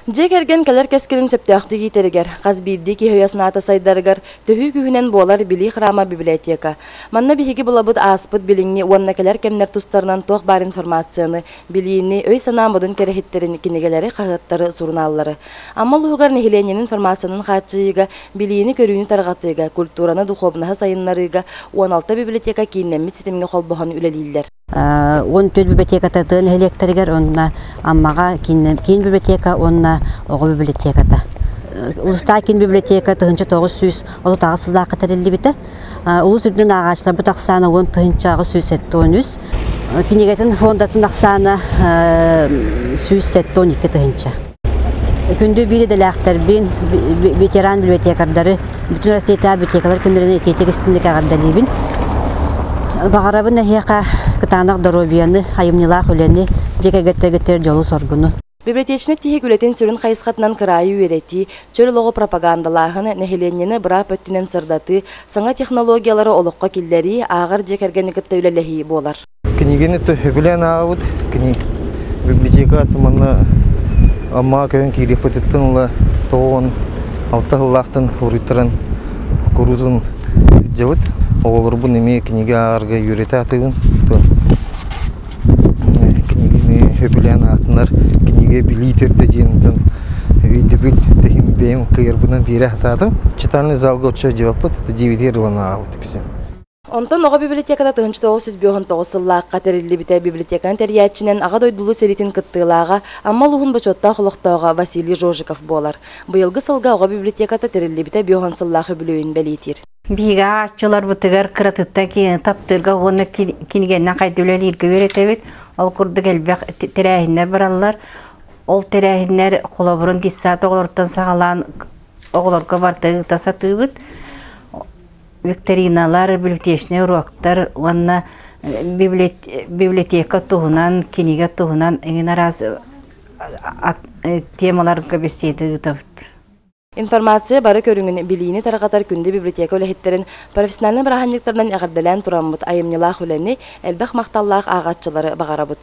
Дьиэ кэргэн кэлэр кэскилин сөптөөхтүк иитэригэр, хас биирдии киһи өйө-санаата сайдарыгар төһүү күүһүнэн буолар Билии храма библиотека. Манна биһиги булабыт ааспыт билиҥҥи уонна кэлэр кэмнэр тустарынан туох баар информацияны, билиини, өй-санаа модун кэрэһиттэрин, кинигэлэри, хаһыаттары, сурунааллары. Амма улууһугар нэһилиэнньэни информациянан хааччыйыыга, билиини-көрүүнү тарҕатыыга, культураны, духуобунаһы сайыннарыыга 16 библиотека кииннэммит ситимҥэ холбоһон үлэлииллэр. 14 библиотеката тыа нэһилиэктэригэр уонна Аммаҕа киин библиотека уонна оҕо библиотеката. Улуустаах киин библиотека 1938 сыллаахха тэриллибитэ. Улуус үрдүнэн ааҕааччыларбыт ахсаана 10 873. Кинигэтин фондатын ахсаана 172 тыһыынча. Күндү биир идэлээхтэрбин, ветеран библиотекардары, бүтүн Россиятааҕы библиотекалар күннэрин итиитик истинник эҕэрдэлиибин. Баҕарабын эһиэхэ кытаанах доруобуйаны, айымньылаах үлэни, дьиэ кэргэттэргитигэр дьолу-соргуну. Библиотечнай тиһик үлэтин сүрүн хайысхатынан кыраайы үөрэтии, чөл олоҕу пропагандалааһын, нэһилиэнньэни быраап өттүнэн сырдатыы, саҥа технологиялары олоххо киллэрии, ааҕар дьиэ кэргэни кытта үлэлэһии буолар. Кинигини сөбүлээн ааҕабыт. Кини библиотека манна Аммаҕа көһөн киириэхпититтэн ыла 96 сыллаахтан уруйтаран куруутун илдьэбит. Оҕолорбун эмиэ кинигэ ааҕарга үөрэтэ сатыыбын. Кинигини сөбүлээн аахтынар, кинигэ билии төрдө диэн өйдөбүл тэһим бэйэм кыайарбынан биэрэ сатаатым. Читальный залга оччо дьиэбэппит, дьиэбитигэр ылан ааҕабыт үксүн. Онтон оҕо библиотеката 1959 сыллаахха тэриллибитэ. Библиотеканы тэрийээччинэн Аҕа дойдулуу сэриитин кыттыылааҕа, Амма улууһун бочуоттаах олохтооҕо Василий Жожиков буолар. Быйылгы сылга оҕо библиотеката тэриллибитэ 50 сыллаах үбүлүөйүн бэлиэтиир. Биһиги ааҕааччыларбытыгар кыратыттан кинини таптыырга уонна кинигэннэн хайда үлэлииргэ үөрэтэбит. Ол курдук элбэх тэрээһиннэр бараллар. Ол тэрээһиннэр холобурун детсад оҕолоруттан саҕалаан оҕолорго барыта ыыта сатыыбыт. Викториналар, библиотечнай уруоктар уонна библиотека туһунан, кинигэ туһунан эҥин араас темаларга беседа ыытабыт. Информация бары көрүҥүн, билиини тарҕатар күндү библиотека үлэһиттэрин профессиональнай бырааһынньыктарынан эҕэрдэлээн тураммыт айымньылаах үлэни, элбэх махталлаах ааҕааччылары баҕарабыт.